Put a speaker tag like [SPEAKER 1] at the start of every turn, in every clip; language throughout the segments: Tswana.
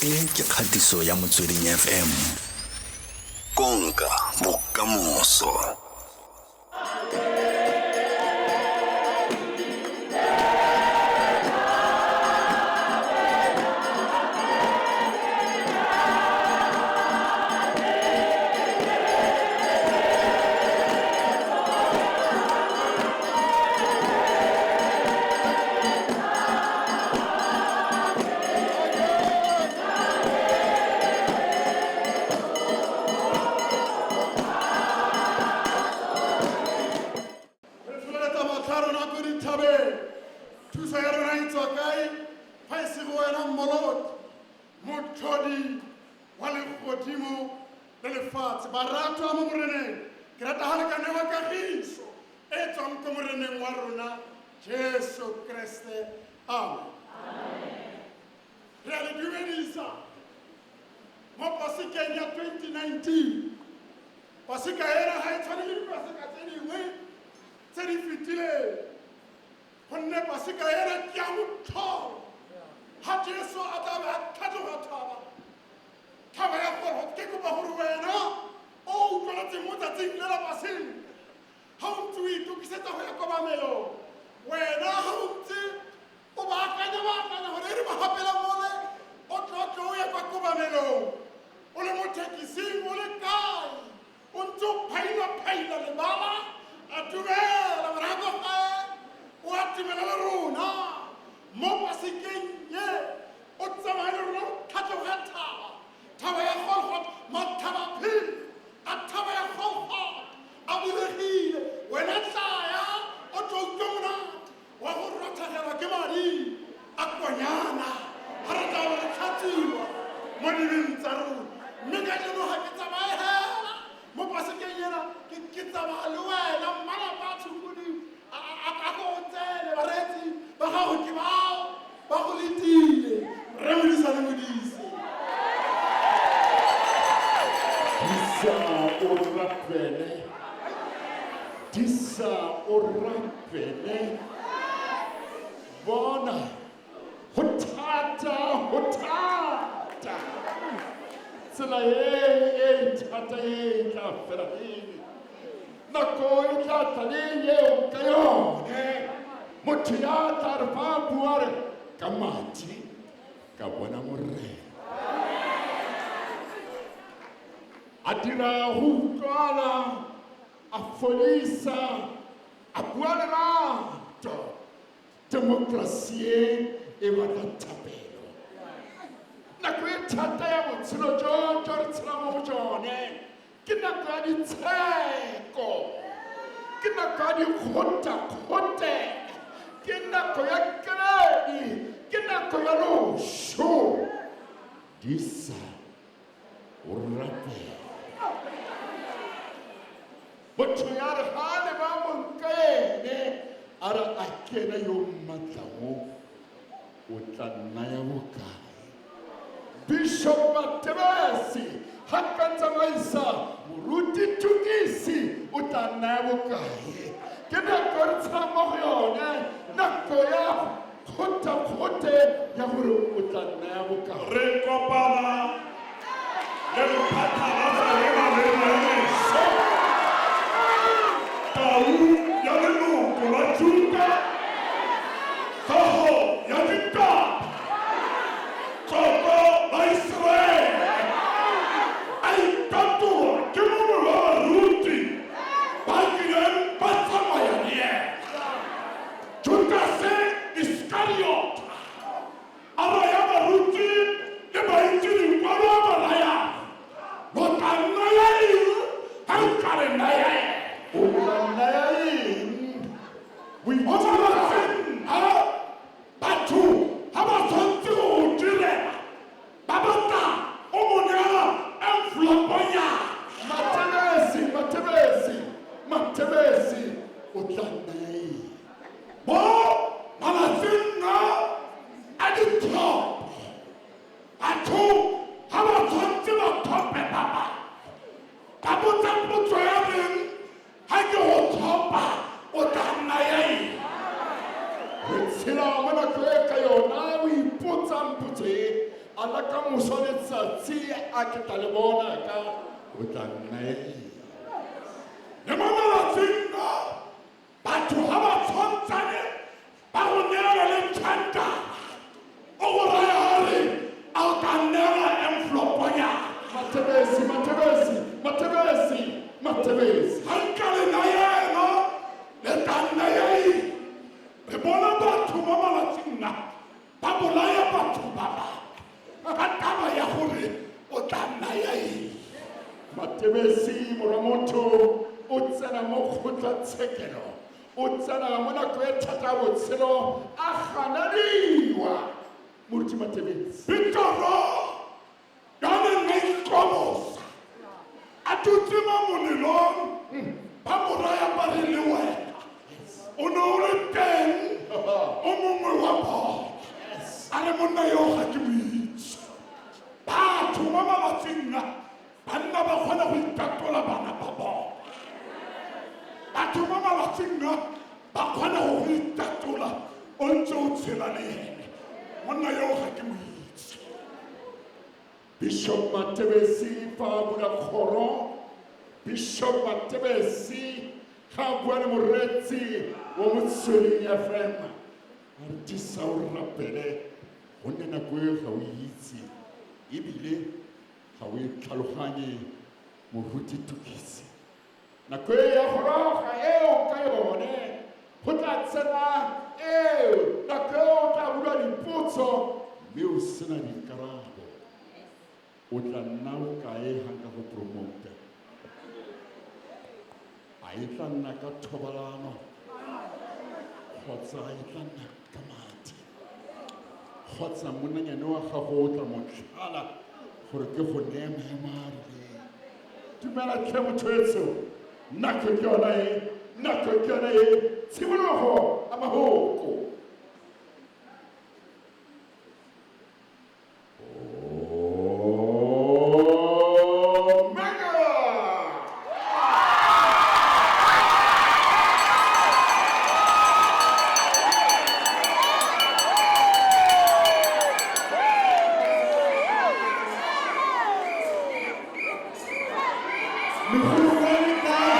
[SPEAKER 1] E ke kgatiso ya Motsweding FM. Konka bokamoso.
[SPEAKER 2] Re tsholeletsa matlho a rona ko dithabeng. Thuso ya rona e tswa kae fa e se go wena Mmoloti, Motlhodi wa legodimo le lefatshe? Baratwa mo Moreneng, ke rata ga le ka newa kagiso e e tswang ko Moreneng wa rona Jesu Kreste. Amen. Re a le dumedisa mo Pasekeng ya 2019. Paseka ena ga e tshwane le dipaseka tse dingwe tse di fetileng, gonne Paseka ena ke ya motlholo. Ha Jesu a tla be a tlhatloga thaba, thaba ya Golgotha, ke kopa gore wena o utlwaletseng mo tsatsing le la Paseka, ha o ntse o itokisetsa go ya kobamelong, wena ha o ntse o baakanya baakanya gore e re ba gapela mole o tlotlo o ye kwa kobamelong, o le mo thekising, o le kae, o ntse o phaila-phaila lebala, a dumela morago gae, o atumela le rona mo Pasekeng ye, o tsamaye le rona o tlhatloge thaba, thaba ya Golgotha, matlhabaphiri a thaba ya Golgotha a bulegile, wena tlaya o tlo utlwa monate wa go rothagelwa ke madi a konyana ga re tla re tlhatsiwa mo dibeng tsa rona. Mme ka jeno ga ke tsamaye hela mo Pasekeng ena, ke tsamaya le wena mmalapa a tshokodi a ko o tsene, bareetsi ba gago ke bao ba go letile, Rre Modisa le Modise.
[SPEAKER 3] Disa o rapele, disa o rapele, bona go thata, go thata, tsela e e thata e e tla fela pele, nako e tla tla le eo ka yone motho ya tla re fa a bua re ka madi ka bona Morena a dira go utlwala, a fodisa, a bua lerato. Demokrasi e e batla thapelo. Nako e thata ya botshelo jo jo re tshelang mo go jone ke nako ya ditsheko, ke nako ya dikgotakgote, ke nako ya keledi, ke nako ya loso. Disa o rapela. Motho ya re ga a leba monka ene a re a kena yo mmatlago o tla nnaya bokae. Bishop Matebesi ga ka tsamaisa moruti Tukisi o tla nnaya bokae. Ke nako re tshelang mo go yone, nako ya kgotakgote ya gore o tla nnaya bokae.
[SPEAKER 4] Re kopana le mophatlalatsa le malema ya meso, tau ya leloko la Juta, tlhogo ya ditaba, tlotlo la Iseraele, a itatolwa ke mongwe wa baruti ba kileng ba tsamaya le ena, Judase Iskariota. A raya baruti le baitse dikwalo a ba raya, Lo tla nnaya eng ha nka le naya ene?
[SPEAKER 3] O tla nnaya eng?
[SPEAKER 4] Mo malatsing a batho ha ba tshwanetse go go direla, ba batla o mo neela enveloponyana.
[SPEAKER 3] Matebesi, Matebesi, Matebesi, o tla nnaya eng?
[SPEAKER 4] Mo malatsing a a ditlhopho, batho ga ba tshwanetse ba tlhophe ba bangwe. Ba botsa potso ya reng, Ga ke go tlhopha, o tla nnaya eng?
[SPEAKER 3] Re tshela mo nako e ka yona o ipotsang potso e, A la ka moso letsatsi a ke tla le bona ka o tla nna eng?
[SPEAKER 4] Le mo malatsing a batho ga ba tshwantshane ba go neela le tšhantana o go raya gore a o tla neela enveloponyana.
[SPEAKER 3] Matebesi, Matebesi, Matebesi, Matebesi.
[SPEAKER 4] Ga nka le naya ena le tla nnaya eng? Re bona batho mo malatsing a ba bolaya batho ba bangwe ka taba ya gore o tla nnaya eng.
[SPEAKER 3] Matebesi morwa motho o tsena mo kgotlatshekelo, o tsena mo nako e thata ya botshelo a ganadiwa. Moruti Matebesi.
[SPEAKER 4] Petoro yo neng a ikobosa a dutse mo molelong ba mo raya ba re le wena o ne o le teng o mongwe wa bona, a re monna yo ga ke mo itse. Batho mo malatsing a banna ba kgona go itatola bana ba bona. Batho mo malatsing a ba kgona go go itatola o ntse o tshela le ene. Monna yo ga ke mo itse.
[SPEAKER 3] Bishop Matebesi fa a bula kgoro, Bishop Matebesi ga a bua le moreetsi wa Motsweding FM, a re disa o rapele gonne nako e ga o itse ebile ga o e tlhaloganye. Moruti Tukisi, nako e ya goroga eo ka yone go tla tsena eo nako eo o tla bula dipotso mme o sena dikarabo. O tla nna o kae ga nka go promota? A e tla nna ka thobalano kgotsa e tla nna ka madi? Kgotsa monnanyane wa gago o tla mo tlhala gore ke go neye maemo a a rileng? Dumela tlhe motho etsho, nako ke yona e, nako ke yona e, tshimologo a mahoko. Omega!
[SPEAKER 5] Megolokwane kae?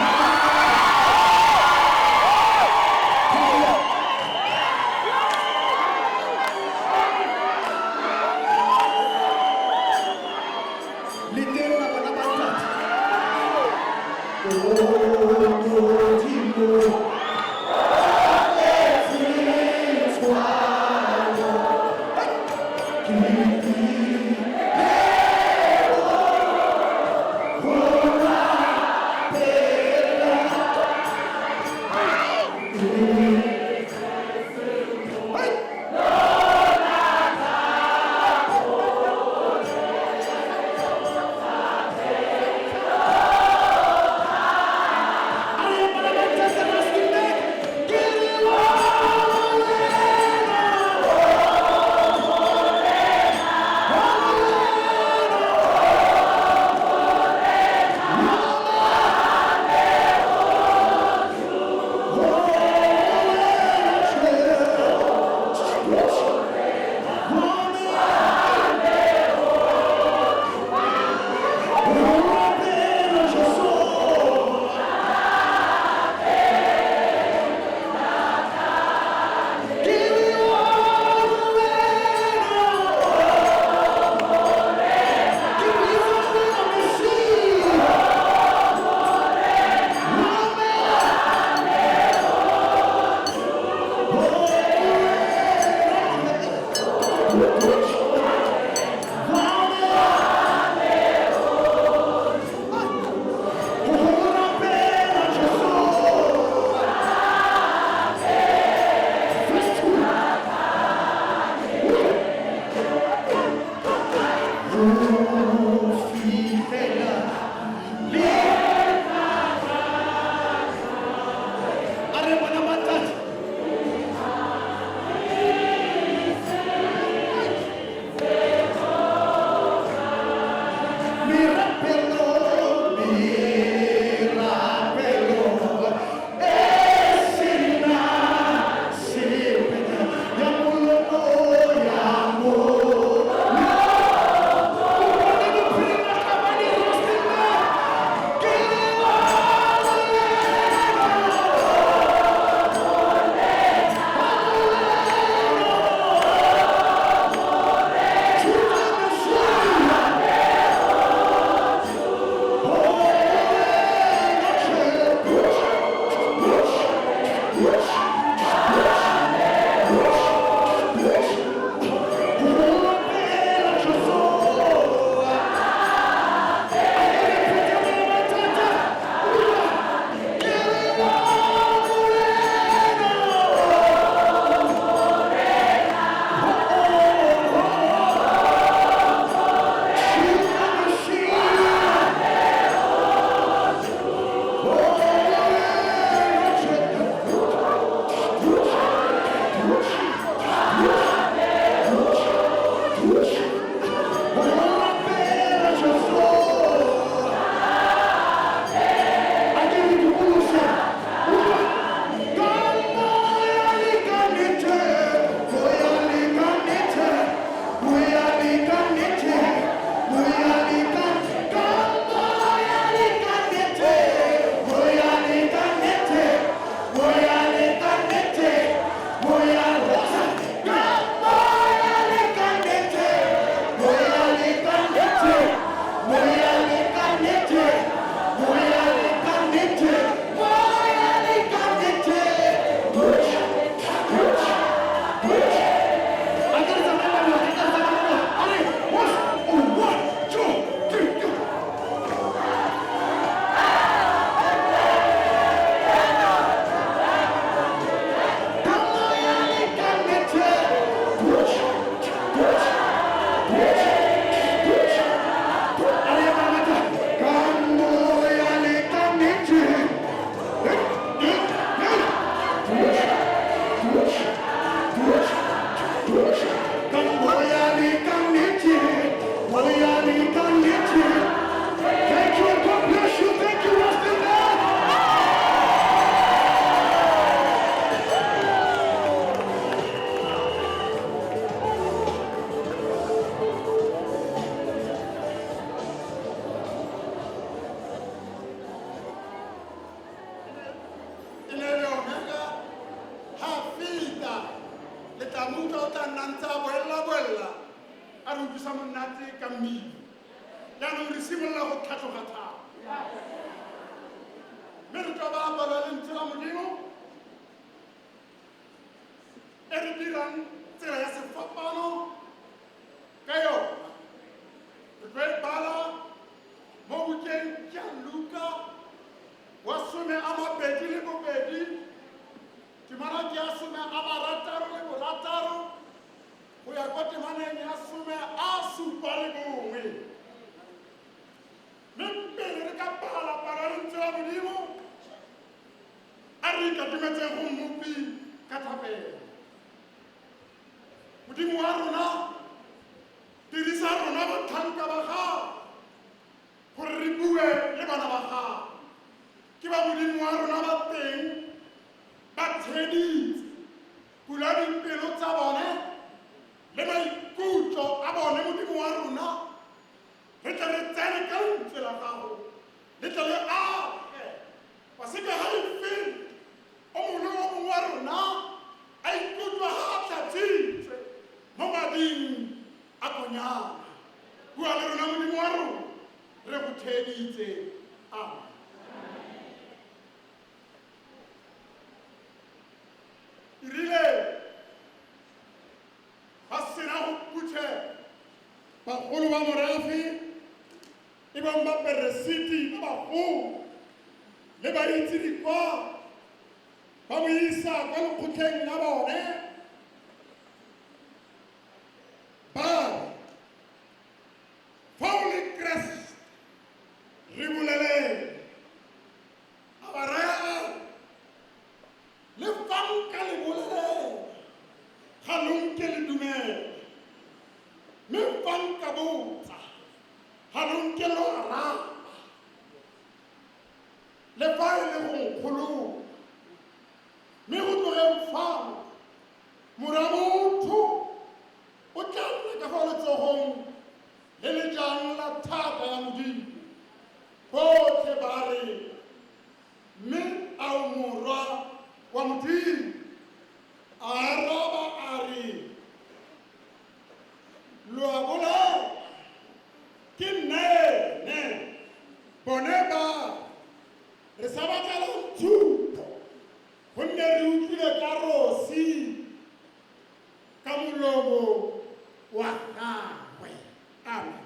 [SPEAKER 5] Le teng la bona ba ntate. O Modimo, o tshwano. Ke A re bana ba ntate Rustenburg, ke re A re bana ba ntate. Merapelo, merapelo, e sena sepe ya molomo, ya molomo.
[SPEAKER 2] re utlwisa monate ka mmino. Jaanong re simolola go tlhatlhoga thata. Mme re tlo ba bala lentswe la Modimo e re dirang tsela ya sefapano ka yona. Re tlo e bala mo bukeng ya Luka wa 22, temana ke ya 66 go ya kwa temaneng ya 71. Mme pele re ka bala palo ya lentswe la Modimo, a re ikatumetseng go Mmopi ka thapelo. Modimo wa rona, dirisa rona batlhanka ba gago gore re bue le bana ba gago. Ke ba Modimo wa rona ba teng, ba tsheditse, bula dipelo tsa bone le maikutlo a bone. Modimo wa rona, re tle re tsene ka lentswe la gago, le tle le age Paseka ga e fete, o mongwe le o mongwe wa rona a ikutlwa ga a tlatsitswe mo mading a Konyana. Bua le rona, Modimo wa rona, re go theeditse. Amen. Erile ba sena go phuthela bagolo ba morafe e bong baperesiti ba bagolo le baitse dikwalo, ba mo isa kwa lekgotleng la bone, ba re, fa o le Keresete, re bolelele. A ba raya a re, le fa nka le bolelela, ga lo nke le dumela, mme fa nka botsa, ga lo nke lo araba. Le fa e le go nkgolola. Mme go tlogeng fano, Morwa motho o tla nna ka fa letsogong le le jang la thata ya Modimo. Botlhe ba re, mme a o Morwa wa Modimo? A araba a re, lo a bolela, ke nna ene. Bone ba re, sa batlelang tshupo, gonne re utlwile ka rosi ka molomo wa gagwe. Amen.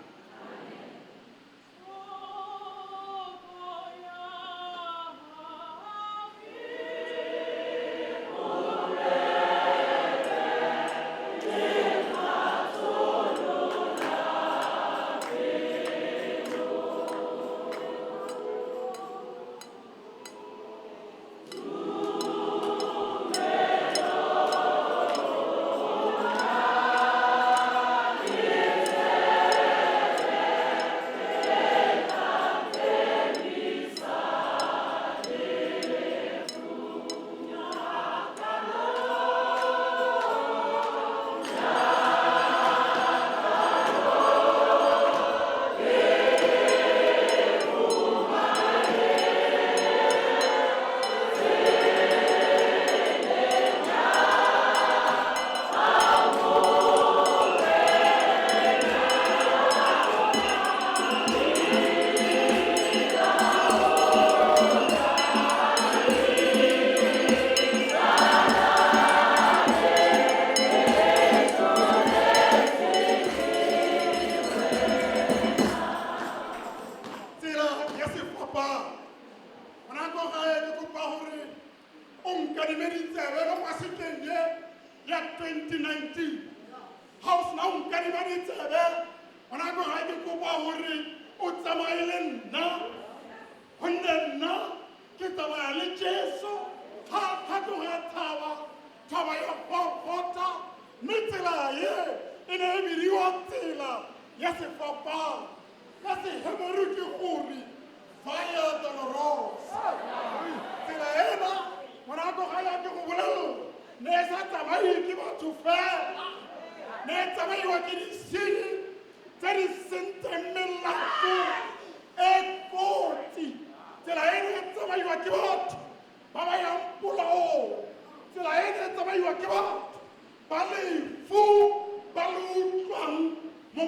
[SPEAKER 2] Tsela ya sefapano. Ngwana ko gae, ke kopa gore o nkadime ditsebe mo pasekeng ye ya 2019. Ga o sena o nkadima ditsebe, ngwana ko gae, ke kopa gore o tsamaye le nna, gonne nna ke tsamaya le Jesu ga tlhatloga thaba ya Golgotha. Mme tsela ye e ne e bidiwa tsela ya sefapano, ka Seheberu ke gore Via Dolorosa. Tsela ena, ngwana ko gae, ke go bolelela, ne e sa tsamaye ke batho fela, ne e tsamaiwa ke disenyi tse di sentseng melato e kotsi. Tsela eno e tsamaiwa ke batho ba ba yang polaong. Tsela eno e tsamaiwa ke batho ba lefu ba le utlwang mo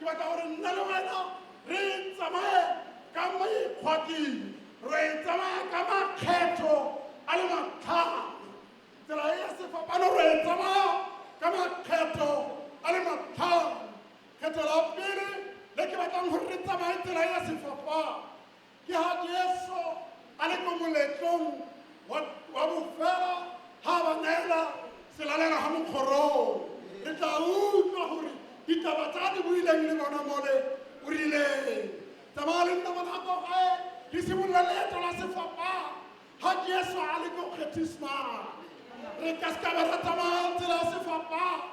[SPEAKER 2] batla gore nna le wena re tsamaye ka mekgwaking, re tsamaya ka makgetho a le matlhano. Tsela e ya sefapano re tsamaya ka makgetho a le matlhano. Kgetho la pele le ke batlang gore re tsamaye tsela e ya sefapano ke ha Jesu a le ko moletlong wa bofela ha ba neela selalela ga mokgorong. Re tla utlwa gore ditaba tsa di buileng le bona mole o rileng. Tsamaya le nna ngwana ko gae, re simolola leeto la sefapano ha Jesu a le ko Kgethismane. Re ka se ka ba ra tsamaya tsela ya sefapano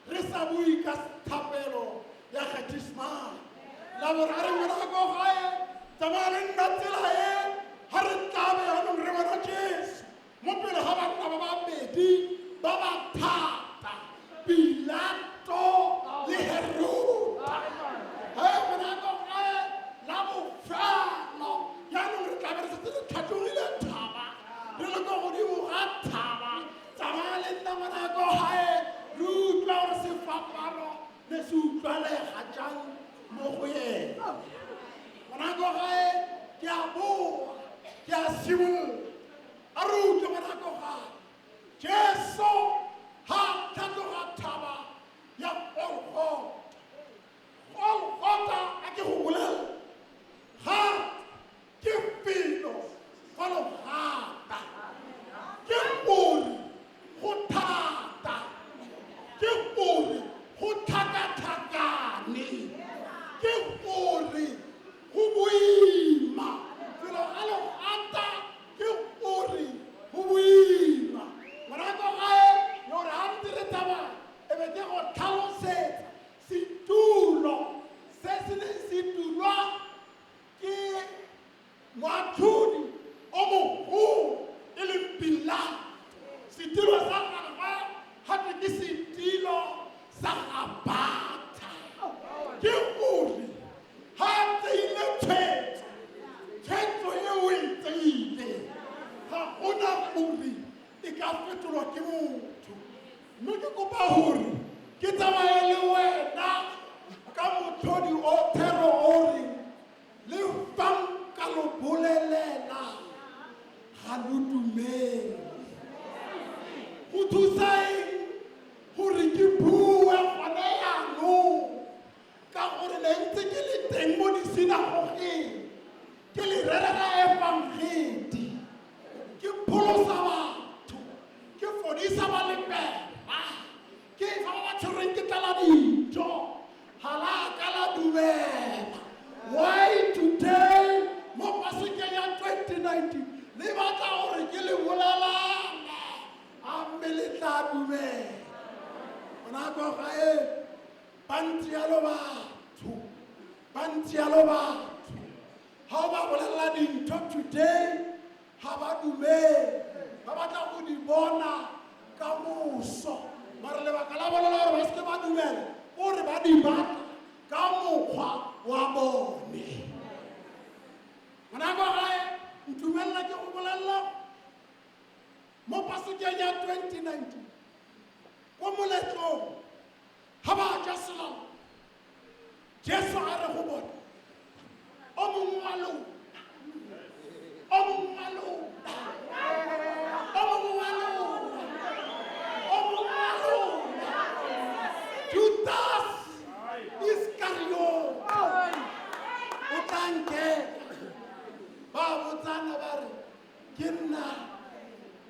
[SPEAKER 2] re sa bue ka thapelo ya Kgethismane. La boraro, ngwana ko gae, tsamaya le nna tsela e ha re tlabe yanong re bona Jesu mo pele ga banna ba babedi ba ba thata, Pilato le Heroda. He ngwana ko gae, la bofelo jaanong re tlabe re setse re tlhatlogile thaba, re le ko godimo ga thaba. Tsamaya le nna ngwana ko gae, re utlwa gore sefapano ne se utlwalega jang mo go ena. Ngwana ko gae, ke a boa, ke a simolola. A re utlwe ngwana ko gae, Jesu ha tlhatloga thaba ya Golgotha. Golgotha, a ke go bolela ga ke felo fa logata, ke gore go thata, ke gore go tlhakatlhakane, ke gore go boima. Felo ga logata ke gore go boima. Morago gae yore ga ntse re tsamaya e be ke go tlhalosetsa setulo se se neng se dulwa ke moatlhodi o mogolo e leng Pilato. Setilo sa gagwe gape ke setilo sa Gabatha, ke gore ga a tseile tshwetso, tshwetso e o e tseile ga gona gore e ka fetolwa ke motho. Mme ke kopa gore ke tsamaye le wena ka motlhodi o thero o reng le fang ka lo bolelela ga lo dumele. Go thusa eng gore ke bue gone jaanong, ka gore ne ntse ke le teng mo disinagogeng ke le rerela efangedi, ke pholosa batho, ke fodisa ba lepera, ke fa ba ba tshwerweng ke tlala dijo, ga la ka la dumela? Why today mo pasekeng ya 2019 le batla gore ke le bolelane, a mme le tla dumela? Ngwana ko gae, bantsi yalo batho, bantsi yalo batho ga o ba bolelela dintho today ga ba dumele, ba batla go di bona ka moso. Mare lebaka la bona la gore ba seke ba dumela gore ba di batla ka mokgwa wa bone. Ngwana ko gae, ntumelela ke go bolelela mo pasekeng ya 2019 ko moletlong ga ba ja selalo, Jesu a re go bona, o mongwe wa lona, o mongwe wa lona, o mongwe wa lona, o mongwe wa lona, Judas Iscariot o tla nkeka. Ba botsana ba re, ke nna,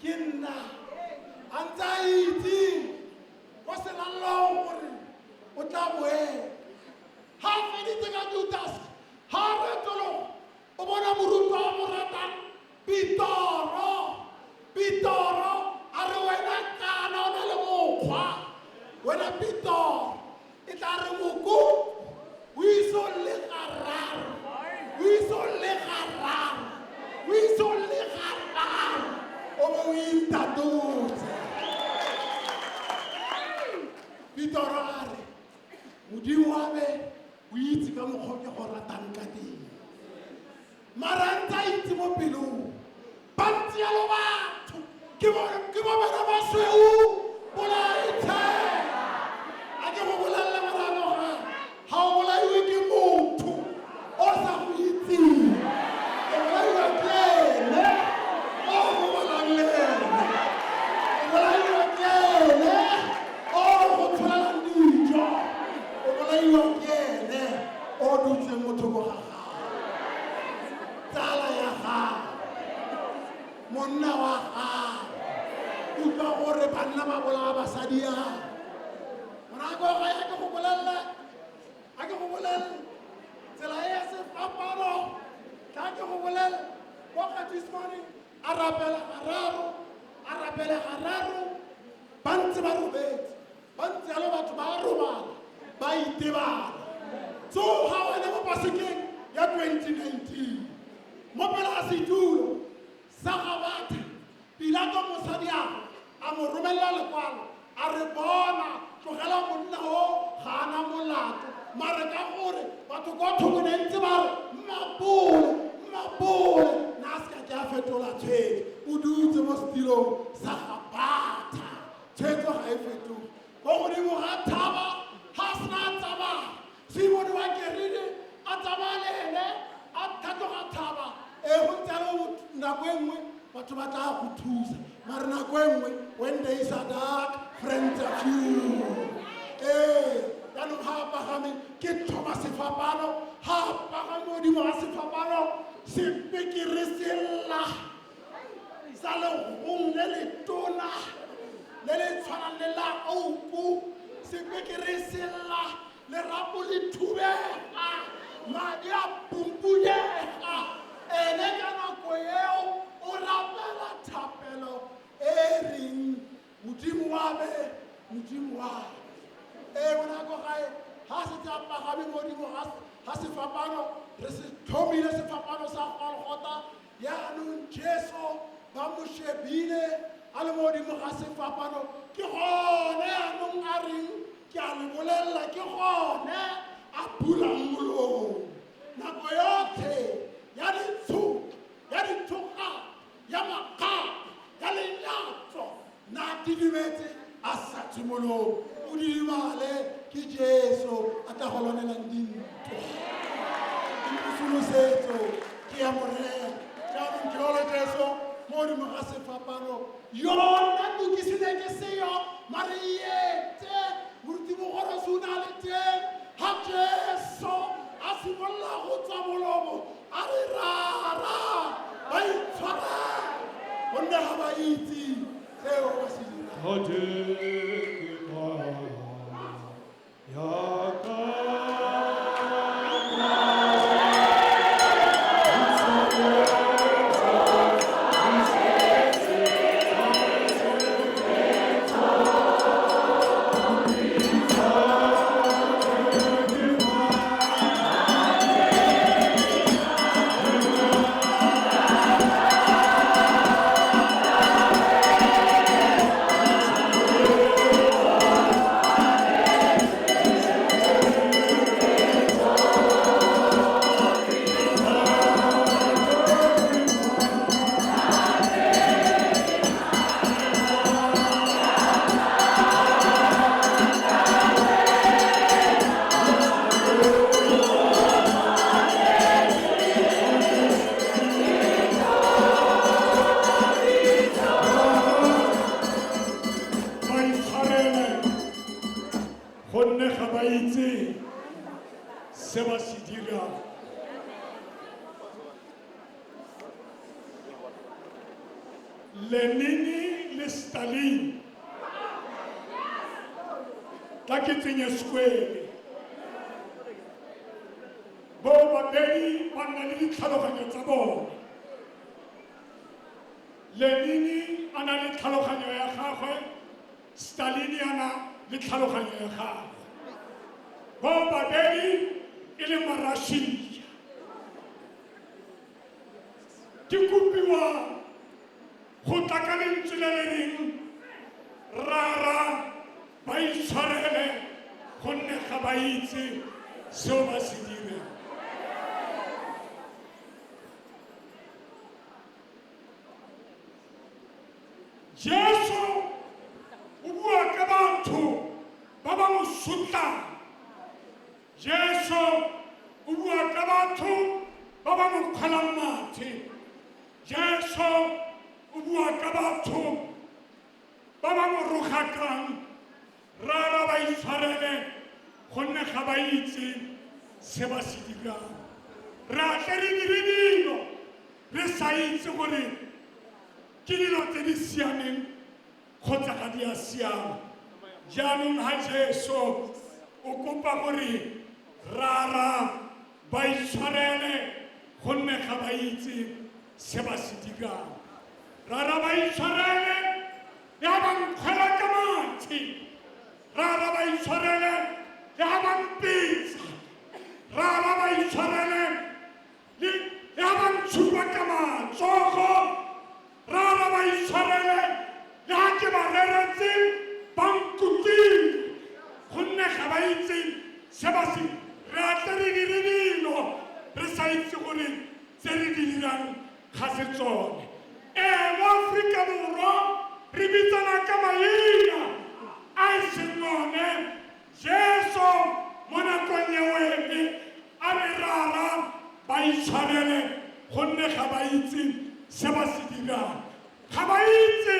[SPEAKER 2] ke nna? A ntse a itse ko selallong gore o tla boela. Ha a feditse ka Judas, ha a retologa o bona morutwa wa mo ratang, Petoro. Petoro a re, wena kana o na le mokgwa wena Petoro, e tla re moko o iso le gararo, o iso le gararo, o iso le gararo, o be o intatotse. Petoro a re, Modimo wa me, o itse ka mokgwa ke go ratang ka teng. Mara ntse a itse mo pelong. Bantsi yalo batho ke bo bana ba sweu bolaethe. A ke go bolelele, ngwana ga o bolaiwe. Utlwa gore banna ba bolaya basadi yang. Ngwanaka wa gae, a ke go bolelele, a ke go bolelele tsela e ya sefapano. Tla ke go bolelele kwa Gatismane, a rapela gararo, a rapela gararo, ba ntse ba robetse, ba ntse yalo, batho ba robala, ba itebala. Tsoga wena mo Pasekeng ya 2019, mo pele ga setulo sa Gabatha. Pilato, mosadiago a mo romelela lekwalo, a re, "Bona, tlogela monna o, ga ana molato." Mare ka gore batho kwa thoko ne ntse ba re, "Mmapole, mmapole," na a se ka ke a fetola tshwetso. O dutse mo setilong sa Gabatha, tshwetso ga e fetoge. Ko godimo ga thaba ga sena a tsamaya, Simone wa Kerene a tsamaya le ene, a tlhatloga thaba. Ee, go ntse jalo. Nako e nngwe batho ba tla go thusa, mare nako e nngwe, when days are dark, friends are few. Ee, jaanong ga a pagame ke tlhoma sefapano, ga a pagame godimo ga sefapano, sepekere sella sa legong le letona le le tshwanang le la oku, sepekere sella, lerapo le thubega, madi a pumpunyega. Ene ka nako eo o rapela thapelo e reng, "Modimo wa me, Modimo wa me." Ee, bonako gae ga setse a pagame modimo ga sefapano, re se tlhomile sefapano sa Golgota. Yaanong Jesu ba mo shebile a le modimo ga sefapano, ke gone yaanong a reng, "Ke a le bolelela," ke gone a bulang molomo. Nako yotlhe ya ditshotlo, ya dithoga, ya makgapo, ya lenyatso, na didimetse, a sa tswe molomo. O didimale, ke Jesu a tla go lwanelang dintwa. Dipusolosetso ke ya Morena. Jaanong ke ole Jesu mo godimo ga sefapano. Yona tukisile ke seyo, mare ete moruti Mogorosi o ne a le teng ga Jesu a simolola go tswa molomo, a re, "Rara, ba itshwarele, gonne ga ba itse seo ba se dirang."
[SPEAKER 4] Tate ke ya ka. Ba itshwarele, gonne ga ba itse se ba se dirang. Lenini le Stalin, tla ke tsenye sekwele, bo babedi ba nna le ditlhaloganyo tsa bone. Lenini a na le tlhaloganyo ya gagwe, Stalin a na le tlhaloganyo ya gagwe, bo babedi e le Marussia. Ke kopiwa go tla ka lentswe le le reng, "Rara, ba itshwarele, gonne ga ba itse seo ba se dirang." Jesu o bua ka batho ba ba mo sotlang, Jesu o bua ka batho ba ba mo kgwelang mathe, Jesu o bua ka batho ba ba mo rogakang. "Rara, ba itshwarele, gonne ga ba itse se ba se dirang." Re a tle re dire dilo re sa itse gore ke dilo tse di siameng. Ga di a siama. Jaanong ha Jesu o kopa gore Rara ba itshwarele gonne ga ba itse se ba se dirang. Rara ba itshwarele le ha ba nkgwela ka mathe. Rara ba itshwarele le ha ba mpetsa. Rara ba itshwarele le le ha ba ntshupa ka matsogo. Rara ba itshwarele le ha ke ba reretse ba nkutlwile gonne ga ba itse se ba se re a tle re dire dilo re sa itse gore tse re di dirang ga se tsone. Ee, mo Aforika Borwa re bitsana ka maina a e seng one. Jesu mo nakong eo eme a re Rara ba itshwarele gonne ga ba itse se ba se dirang. Ga ba itse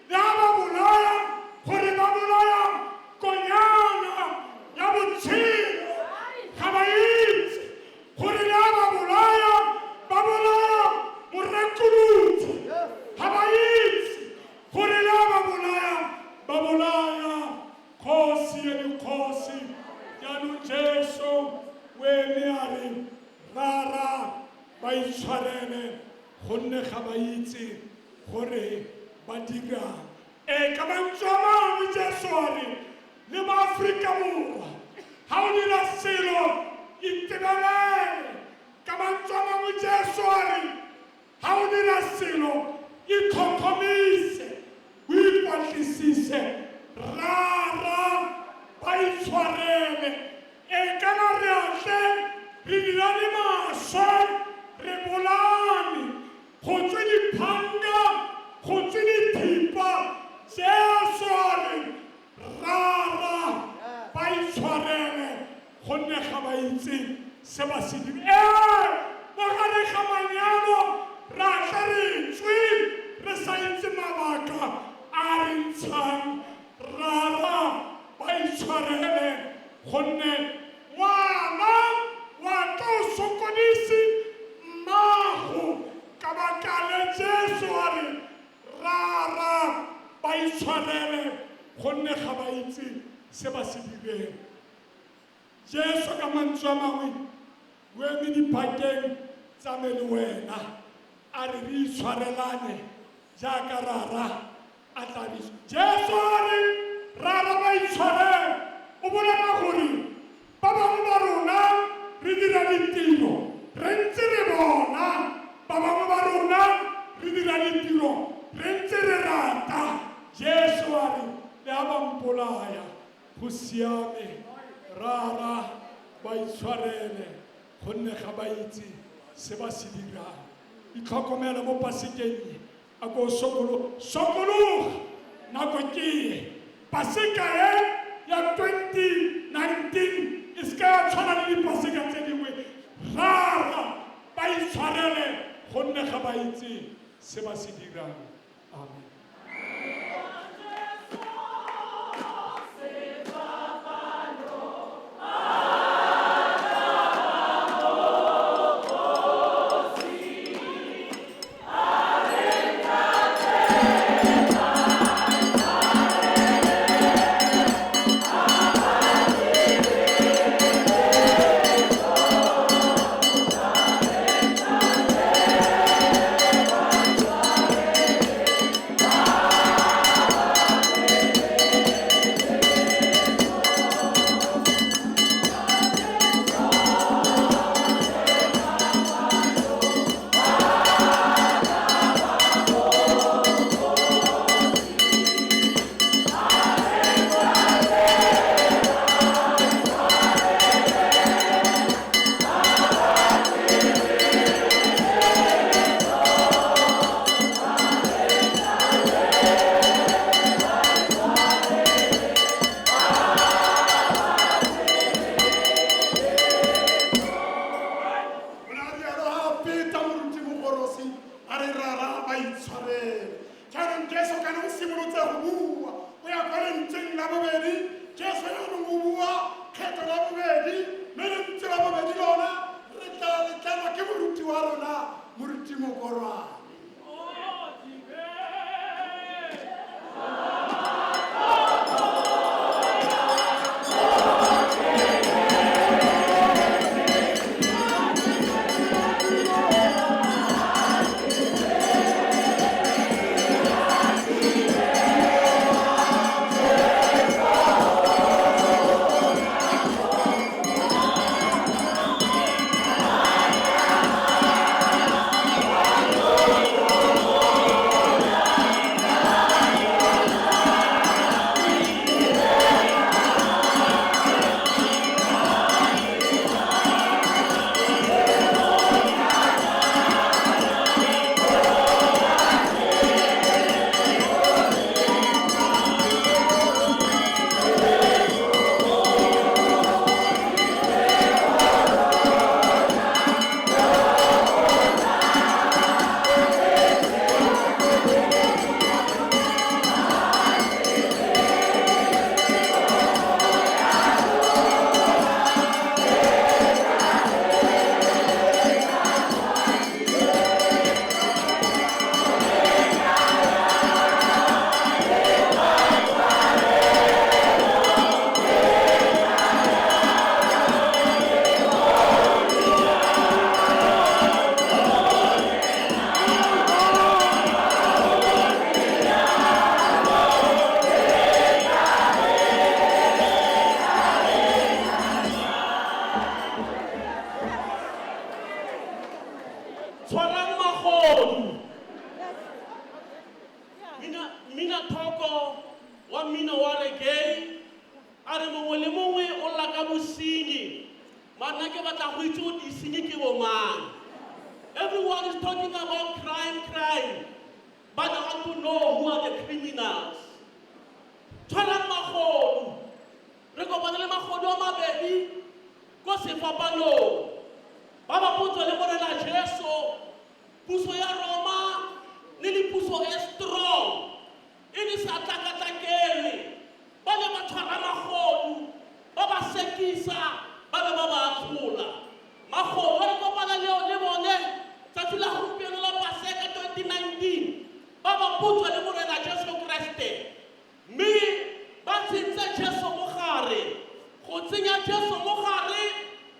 [SPEAKER 4] le ha ba bolaya gore ba bolaya konyana ya botshelo. Ga ba itse gore le ha ba bolaya ba bolaya morekolodi. Ga ba itse gore le ha ba bolaya ba bolaya kgosi ya dikgosi. Jaanong Jesu o eme a re Rara ba itshwarele gonne ga ba itse gore ba dirang. Ee, ka mantswe a mangwe Jesu a re le ba Aforika Borwa ga o dira selo itebelele. Ka mantswe a mangwe Jesu a re ga o dira selo itlhotlhomise o ipatlisise. Rara ba itshwarele. Ee, kana re a tle re dira le maswe re bolane go tswe diphanga go tswe dithipa. Jesu a re Rara ba itshwarele gonne ga ba itse se ba se dira. Ee, mo gare ga manyalo re a tle re tswe re sa itse mabaka a re ntshang. Rara ba itshwarele gonne ngwana wa tlo o sokodise mmago ka baka le Jesu a re Rara ba itshwarele gonne ga ba itse se ba se direng. Jesu ka mantswe a mangwe o eme dipakeng tsa me le wena a re re itshwarelane jaaka Rara a tla re. Jesu a re Rara ba itshwarele o bolela gore ba bangwe ba rona re dira ditiro re ntse re bona, ba bangwe ba rona re dira ditiro re ntse re rata. Jesu a re le ha ba mpolaya go siame, Rara ba itshwarele gonne ga ba itse se ba se dirang. Itlhokomele mo pasekeng e, a ko sokologa sokologa nako ke e. Paseka e ya 2019 e se ka ya tshwana le dipaseka tse dingwe. Rara ba itshwarele gonne ga ba itse se ba se dirang. Amen.
[SPEAKER 2] O ne a rialo ha a feta moruti Mogorosi a re Rara ba itshwarele. Jaanong Jesu kana o simolotse go bua o ya kwa lentsweng la bobedi. Jesu jaanong o bua kgetho la bobedi, mme lentswe la bobedi lona re tla letlelwa ke moruti wa rona moruti Mokorwane.
[SPEAKER 6] A re mongwe le mongwe o lla ka bosenyi. Mara nna ke batla go itse gore disenyi ke bo mang. Everyone is talking about crime, crime. But I want to know who are the criminals. Tshwarang magodu. Re kopane le magodu a mabedi ko sefapanong. Ba ba potso le Morena Jesu, puso ya Roma ne le puso e strong, e ne sa tlakatlakelwe. Ba ne ba tshwara magodu, ba ba sekisa, ba be ba ba atlhola. Magodu a re kopana le bone tsatsi la gompieno la Paseka 2019, ba ba potso le Morena Jesu Kreste. Mme ba tsentse Jesu mo gare. Go tsenya Jesu mo gare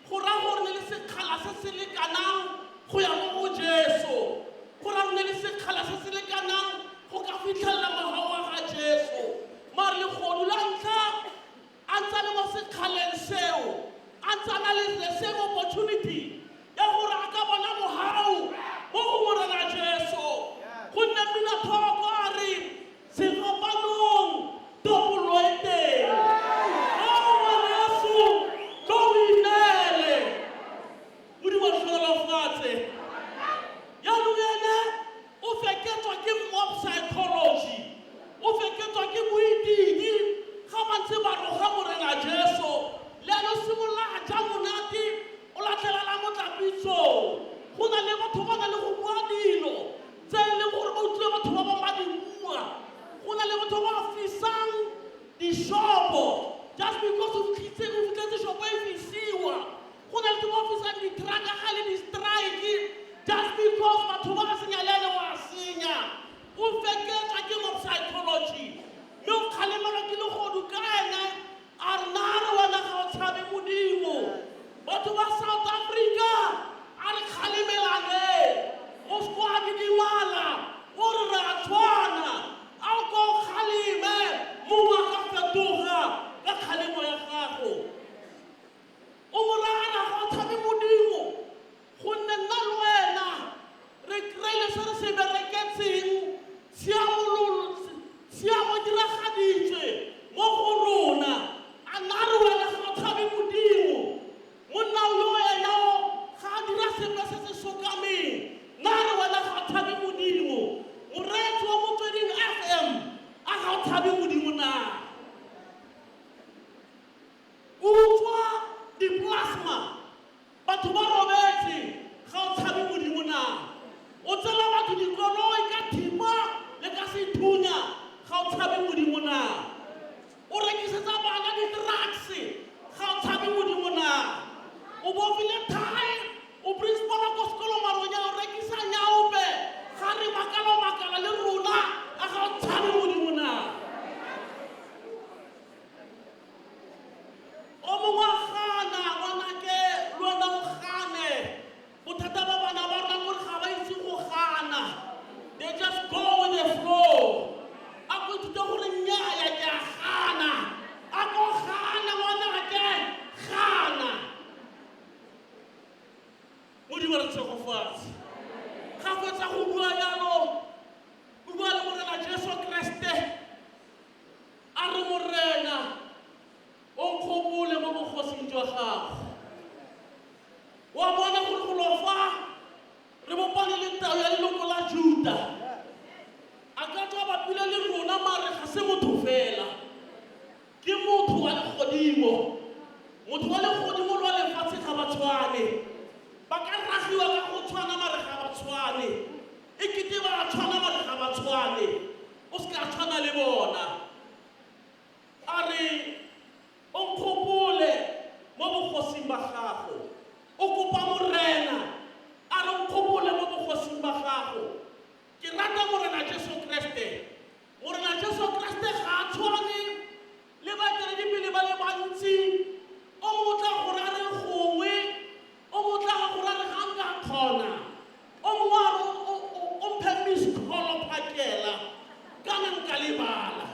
[SPEAKER 6] go raya gore ne le sekgala se se lekanang go ya mo go Jesu. Go raya gore ne le sekgala se se lekanang go ka fitlhelela mogau wa ga Jesu. Mare legodu la ntlha a ntse a le mo sekgaleng seo, a ntse a na le the same opportunity ya gore a ka bona mogau mo go Morena Jesu. Gonne mmina thoko a re sefapanong topollo e teng. Ao ngwaneso, tlo o ineele. Modimo a re hlohonolofatse. Jaanong ene o feketswa ke mob psychology, o feketswa ke boitidi ga ba ntse ba roga Morena Jesu. Le ene o simolola a ja monate, o latlhelela mo tlapitsong. Go na le batho ba na le go bua dilo tse e leng gore ba utlwile batho ba bangwe ba di bua. Go na le batho ba ba fisang dishopo just because o fitlhetse shopo e fisiwa. Go na le batho ba ba fisang di-trucka ga le di-strike just because batho ba senya le ene wa senya. O feketswa ke mob psychology, mme o kgalemelwa ke legodu ka ene a re na re wena ga o tshabe Modimo. Batho ba South Africa a re kgalemelane, o se kwa didimala, o re re a tshwana, a o ko o kgaleme, mongwe a ka fetoga ka kgalemo ya gago. O mo raya a re ga o tshabe Modimo, gonne nna le wena re kry-ile se re se bereketseng, tshiamo diragaditswe mo go rona. A nna re wena ga o tshabe Modimo, monna yo ena o ga a dira sepe se se sokameng. Nna re wena ga o tshabe Modimo, moreetsi wa Motsweding FM, a ga o tshabe Modimo na? O utswa di-plasma, batho ba robetse, ga o tshabe Modimo na? O tsela batho dikoloi ka thipa le ka sethunya, ga o tshabe Modimo na? O rekisetsa bana di-drugs, ga o tshabe Modimo na? O bofile thae, o principala ko sekolong maronya, o rekisa nyaope, ga re makala makala le rona, a ga o tshabe Modimo na? O mongwe a gana, ngwanake, le wena o gane. Bothata ba bana ba rona kore ga ba itse go gana. They just go with the flow. A ko ithute gore nnyaya ke a gana. A ko gana ngwanake, gana. Modimo re tshegofatse. Ga fetsa go bua jalo, o bua le Morena Jesu Kreste. A re Morena, o nkgopole mo bogosing jwa gago. Wa bona gore go lo fa re bopane le tau ya leloko la Juta. A ka tswa bapile le rona mare ga se motho fela. Ke motho wa legodimo. Motho wa legodimo le wa lefatshe ga ba tshwane. Ba ka ragiwa ka go tshwana mare ga ba tshwane. E kete ba tshwana mare ga ba tshwane. O se ka tshwana le bona. A re o nkgopole mo bogosing ba gago. O kopa Morena, a re nkgopole mo bogosing ba gago. Ke rata Morena Jesu Kreste. Morena Jesu Kreste ga a tshwane le baeteledipele ba le bantsi. O motla gore a re gongwe, o motla gore a re ga nka kgona. O mongwe a re o mphe miss call phakela, kana nka lebala.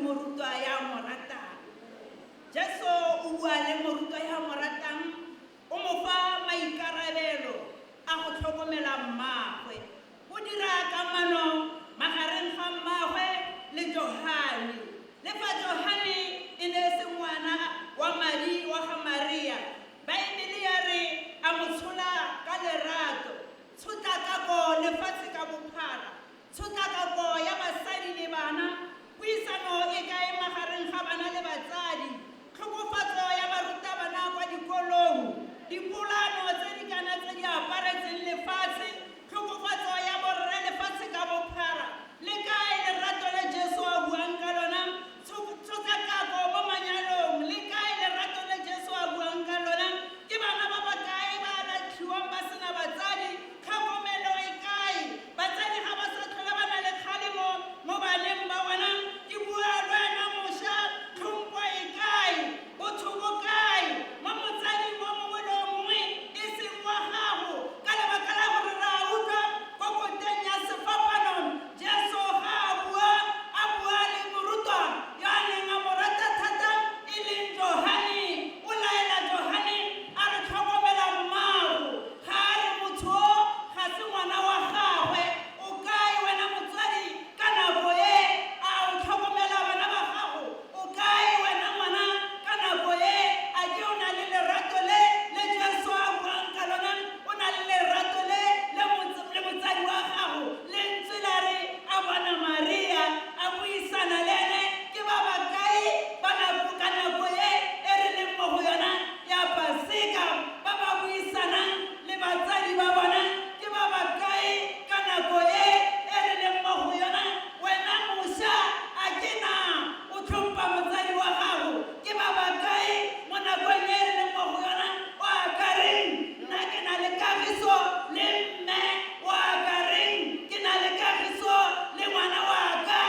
[SPEAKER 7] morutwa ya mo ratang. Jesu o bua le morutwa ya mo ratang, o mo fa maikarabelo a go tlhokomela mmagwe. O dira kamano magareng ga mmagwe le Johane. Le fa Johane e ne e se ngwana wa madi wa ga Maria, Baebele ya re a mo tshola ka lerato. Tshotlakako lefatshe ka bophara, tshotlakako ya basadi le bana, puisano e kae magareng ga bana le batsadi, tlhokofatso ya barutabana kwa dikolong, dipolano tse di kana tse di aparetseng lefatshe, tlhokofatso ya borre lefatshe ka bophara. Le kae lerato le Jesu a buang ka lona? Tshotlakako mo manyalong, le kae lerato le Jesu a buang ka lona? Ke bana ba ba kae ba latlhiwang ba sena batsadi? Tlhokomelo e kae? Batsadi ga ba sa tlhola ba na le kgalemo mo baneng ba bona. Ke bua le wena mošwa, tlhompho e kae? Botho bo kae mo motsading o mongwe le o mongwe e seng wa gago? Ka lebaka la gore re a utlwa ko koteng ya sefapano, Jesu ga a bua, a bua le morutwa yo a neng a mo rata thata e leng Johane. O laela Johane a re, tlhokomela mmago. Ga a re motho o ga se ngwana wa gagwe. O kae wena motswadi ka nako e? A o tlhokomela bana ba gago? O kae wena ngwana ka nako e? A ke o na le lerato le le Jesu a buang ka lona? O na le lerato le le le motsadi wa gago? Lentswe la re a bona Maria a buisana le ene. Ke ba ba kae ba nako ka nako e e re leng mo go yona ya Paseka ba ba buisanang le batsadi ba bona? Ke ba ba kae ka nako e e re leng mo go yona? Wena mošwa, a ke na o tlhompha motsadi wa gago? Ke ba ba kae mo nakong e re leng mo go yona o a ka reng, nna ke na le kagiso le mme? O a ka reng, ke na le kagiso le ngwana wa ka?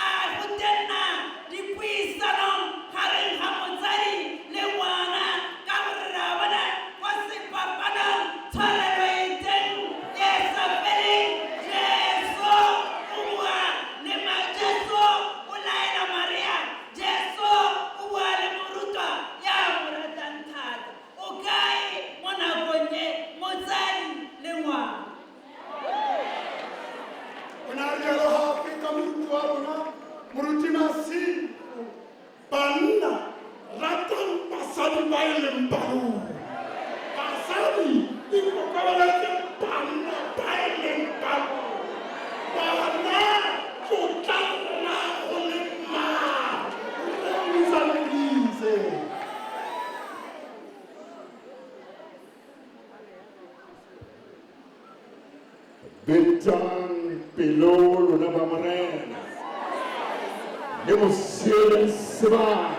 [SPEAKER 7] A go tenna dipuisano gareng ga motsadi le ngwana, ka gore re a bona kwa sefapanong tshwarelo e teng e sa feleng. Jesu o bua le Jesu o laela Maria, Jesu o bua le morutwa ya mo ratang thata. O kae mo nakong e, motsadi le ngwana?
[SPEAKER 2] O ne a rialo ga a feta moruti wa rona, moruti Masiku.
[SPEAKER 4] Banna, ratang basadi ba e leng ba lona. Basadi, ikokobeletseng banna ba e leng ba lona. Bana, tlotlang rrago le mmago. Rre Modisa Modise. Betang pelo lona ba Morena, le mo sieleng sebaka.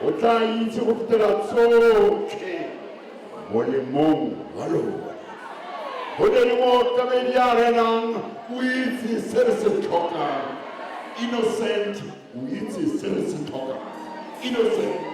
[SPEAKER 4] O tla itse go fetela tsotlhe molemong wa lona. Go ne le mookamedi a renang o itse se re se tlhokang. Innocent o itse se re se tlhokang. Innocent.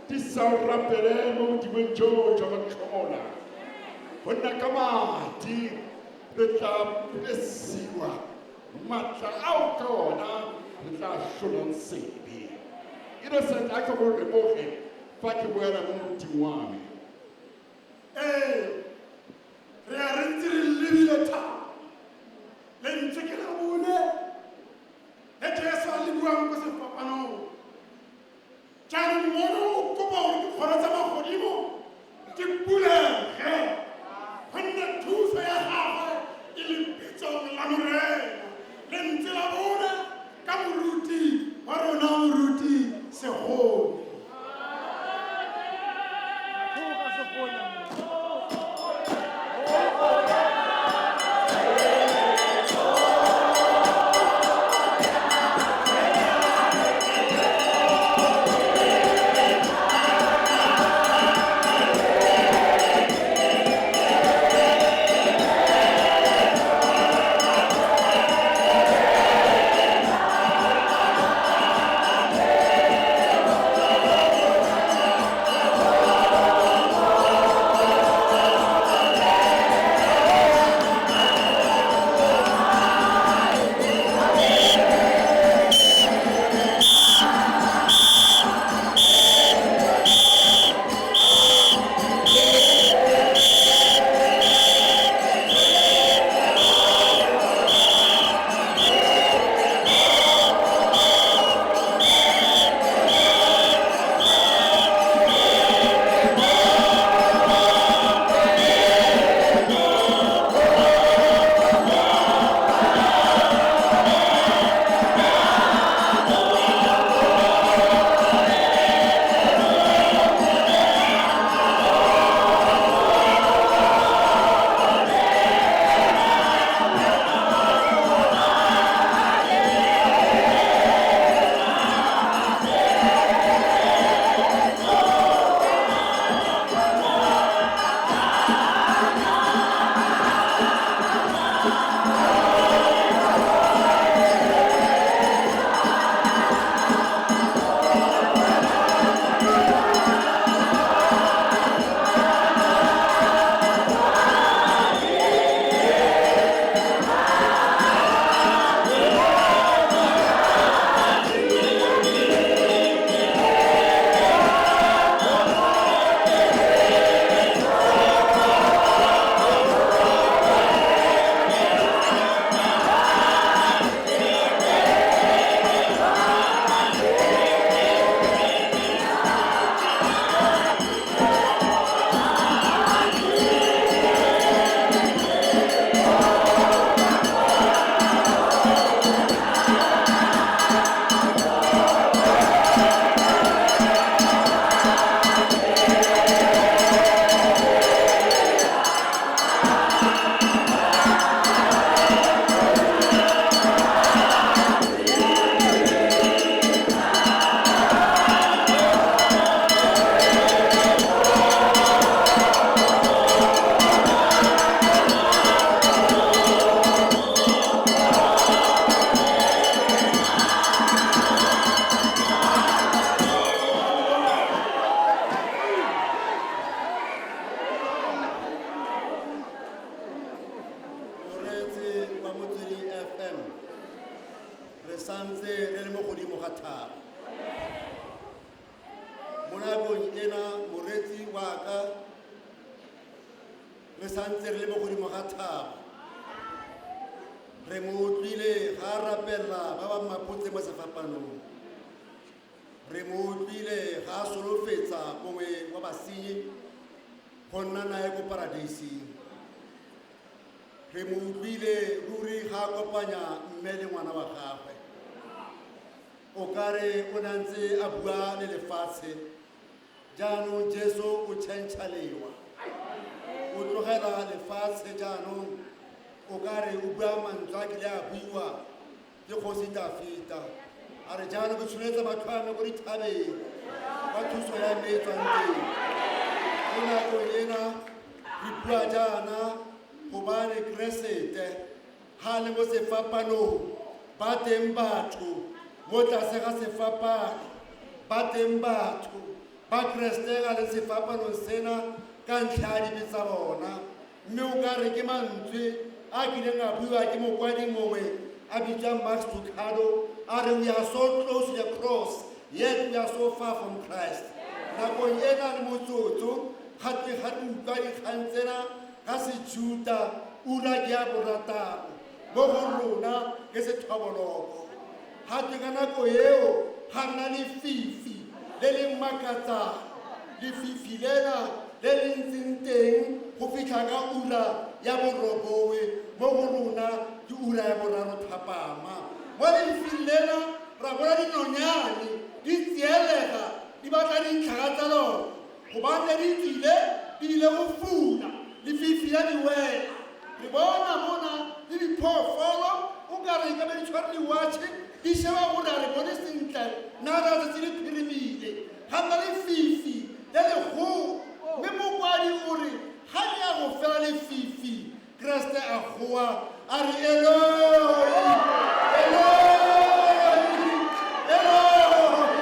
[SPEAKER 3] Di sa o rapele mo bodibeng joo jwa matlhomola gonne ka madi re tla pesiwa maatla ao ka ona re tla hlolang sebe. Innocent a ke go leboge fa ke boela mo moruting wa me.
[SPEAKER 2] Ee, re a re ntse re lebile thata lentswe ke la bone le Jesu a le buang ko sefapanong. Jaanong mono o kopa gore dikgoro tsa magodimo di bulege, gonne thuso ya gagwe e le bitsong la Morena. Lentswe la bone ka moruti wa rona, moruti Segone.
[SPEAKER 8] nakong ena moreetsi wa ka re santse re le mo godimo ga thaba. Re mo utlwile ga a rapella ba ba mmapotse mo sefapanong. Re mo utlwile ga a solofetsa mongwe wa basenyi go nna nae ko paradeising. Re mo utlwile ruri ga a kopanya mme le ngwana wa gagwe. O kare o ne a ntse a bua le lefatshe, jaanong Jesu o tšhentšha lewa. O tlogela lefatshe jaanong o kare o bua mantswe a kile a buiwa ke kgosi Dafita. A re jaanong ke tsholetsa matlho a me ko dithabeng, kwa thuso ya me e tswang teng. Mo nakong ena re bua jaana gobane Keresete ga a le mo sefapanong, ba teng batho mo tlase ga sefapano, ba teng batho ba Keresete a le sefapanong sena ka ntlha ya dibe tsa bona. Mme o ka re ke mantswe a kileng a buiwa ke mokwadi mongwe a bitswang Max Lucado, a re we are so close to the cross, yet we are so far from Christ. Nakong ena le motsotso ga twe ga re utlwa dikgang tsena ka Sejuta, ura ke ya borataro mo go rona ke sethoboloko. Ga twe ka nako eo ga nna lefifi le le makatsang, lefifi lena le le ntseng teng go fitlha ka ura ya borobongwe, mo go rona ke ura ya boraro thapama. Mo lefifing lena ra bona dinonyane di tsielega di batla dintlhaga tsa lona, gobane di tswile di ile go fula, lefifi ya di wela. Re bona mona le diphoofolo o ka re ka be di tshware diwatšhe di sheba gore a re bone sentle na ra tsatsi le phirimile. Ga nna lefifi le legolo, mme mokwadi o re ga le ya go fela lefifi, Keresete a goa a re Eloi, Eloi, Eloi,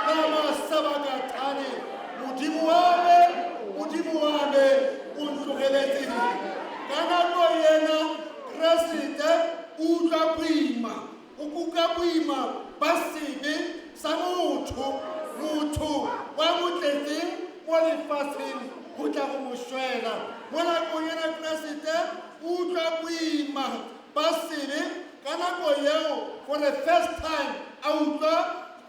[SPEAKER 8] lama sabakathane, Modimo wa me, Modimo wa me, o ntlogeletseng. Ka nako ena Keresete o utlwa boima, o kuka boima ba sebe sa motho, motho wa mo tletseng mo lefatsheng go tla go mo swela. Mo nakong ena Keresete o utlwa boima ba sebe ka nako eo for the first time a utlwa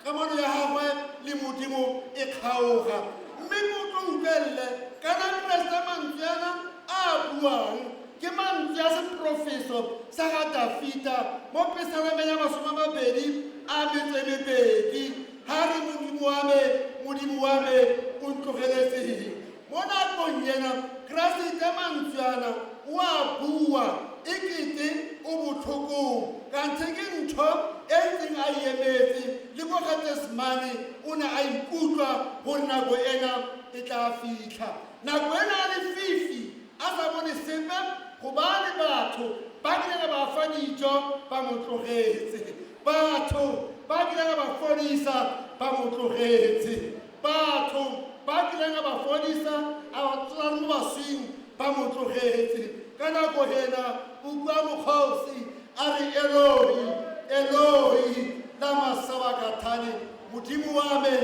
[SPEAKER 8] kamano ya gagwe le Modimo e kgaoga. Mme motho utlwelele kana Keresete mantswe ana a buang ke mantswe a seprofeso sa ga Dafita mo pesalemeng ya 28, ga re Modimo wa me, Modimo wa me, o ntlogeletseng. Mo nakong ena Keresete mantswe ana o a bua e kete o botlhokong, kanthe ke ntho e ntseng a e emetse le ko Getsemane o ne a ikutlwa gore nako ena e tla fitlha. Nako ena a lefifi a sa bone sepe gobane batho ba kile ba fa dijo ba mo tlogetse, batho ba kile ba fodisa ba mo tlogetse, batho ba kileng ba fodisa a ba tsosa mo baswing ba mo tlogetse. Ka nako ena o bua mokgosi a re Eloi, Eloi, lama sabakathane, Modimo wa me,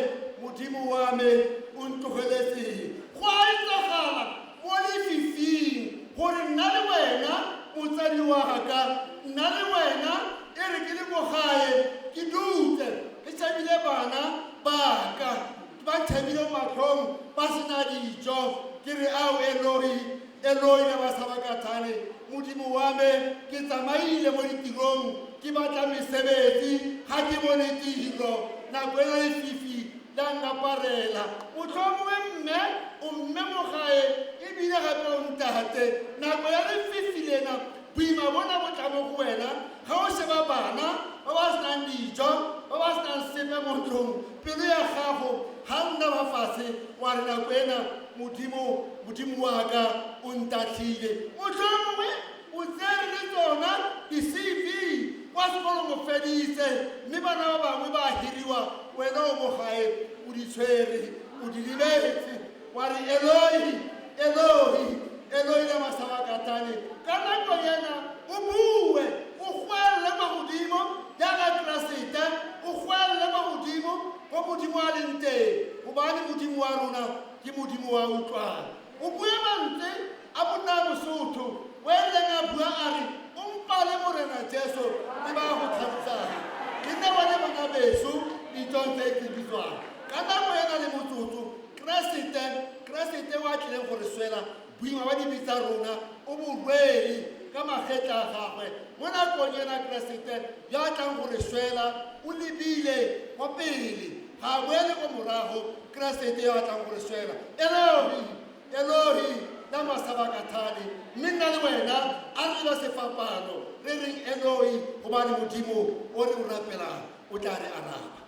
[SPEAKER 8] Modimo wa me, o ntlogeletseng. Go a etsagala mo lefifing gore nna le wena motsadi wa ka, nna le wena e re ke le ko gae ke dutse ke shebile bana ba ka ba ntšhebile matlhong ba sena dijo, ke re ao Eloi, Eloi lama sabakathane, Modimo wa me, ke tsamaile mo ditirong ke batla mesebetsi ga ke bone tiro. Nako ena lefifi la nkaparela. Mohlomongwe mme o mme mo gae ebile gape o ntate, nako ya lefifi lena boima bona bo tla mo go wena ga o sheba bana ba ba senang dijo, ba ba senang sepe mo ntlong, pelo ya gago ga nna ba fatshe wa re nako ena Modimo, Modimo wa ka o ntatlhile. Mohlomongwe o tsere le tsona di-CV kwa sekolong o feditse, mme bana ba bangwe ba hiriwa, wena o mo gae o di tshwere o di lebetse, wa re Eloi, Eloi, Eloi lama sabakathane. Ka nako ena o bue o goelele kwa godimo Jaaka Keresete, o goelele kwa godimo ko Modimo a leng teng, gobane Modimo wa rona ke Modimo wa utlwang. O bue mantswe a monna Mosotho o e leng a bua a re, o mpale Morena Jesu le ba go tlhagisang. Ke nne bone bana beso ditsong tse ke bitswang. Ka nako ena le motsotso, Keresete, Keresete wa tlileng go re swela boima ba dibe tsa rona, o bo rwele ka magetla a gagwe. Mo nakong ena Keresete ya tlang go re swela o lebile kwa pele, ga a boele ko morago. Keresete ya tlang go re swela, Elohi, Elohi, lama sabakathani. Mme nna le wena a re leba sefapano re reng Elohi, gobane Modimo o re o rapelang o tla re araba.